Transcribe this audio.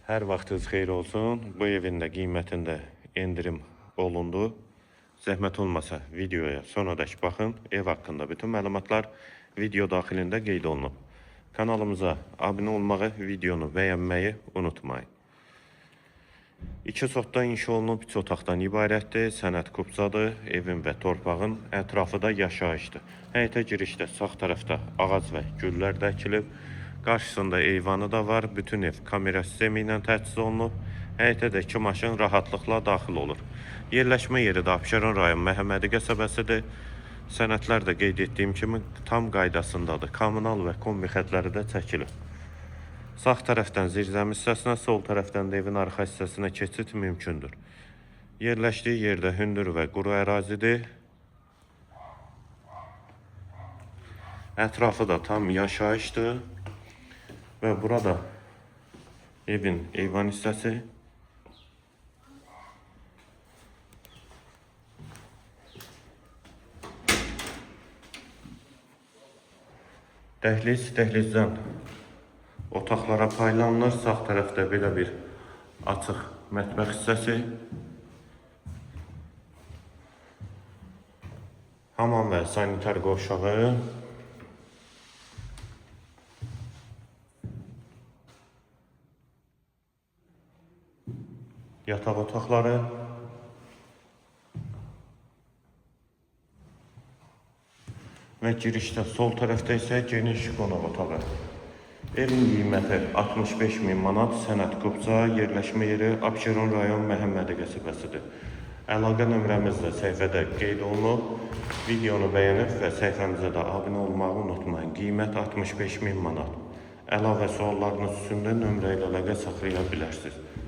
Hər vaxtınız xeyir olsun. Bu evin də qiymətində endirim olundu. Zəhmət olmasa videoya sonradək baxın. Ev haqqında bütün məlumatlar video daxilində qeyd olunub. Kanalımıza abunə olmağı, videonu bəyənməyi unutmayın. İki sotda inşa olunub, üç otaqdan ibarətdir. Sənəd kupçadır. Evin və torpağın ətrafı da yaşayışdır. Həyətə girişdə sağ tərəfdə ağac və güllər də əkilib. Qarşısında eyvanı da var. Bütün ev kamera sistemi ilə təchiz olunub. Həyətə də iki maşın rahatlıqla daxil olur. Yerləşmə yeri də Abşeron rayon Məhəmmədi qəsəbəsidir. Sənədlər də qeyd etdiyim kimi tam qaydasındadır. Kommunal və kombi xətləri də çəkilib. Sağ tərəfdən zirzəmi hissəsinə, sol tərəfdən də evin arxa hissəsinə keçid mümkündür. Yerləşdiyi yerdə hündür və quru ərazidir. Ətrafı da tam yaşayışdır. Və burada evin eyvan hissəsi. Dəhliz, dəhlizdən otaqlara paylanılır. Sağ tərəfdə belə bir açıq mətbəx hissəsi. Hamam və sanitar qovşağı. Yataq otaqları. Və girişdə sol tərəfdə isə geniş qonaq otağı. Evin qiyməti 65 min manat, sənəd kupça, yerləşmə yeri Abşeron rayon Məhəmmədi qəsəbəsidir. Əlaqə nömrəmiz də səhifədə qeyd olunub. Videonu bəyənib və səhifəmizə də abunə olmağı unutmayın. Qiymət 65 min manat. Əlavə suallarınız üçün də nömrə ilə əlaqə saxlaya bilərsiniz.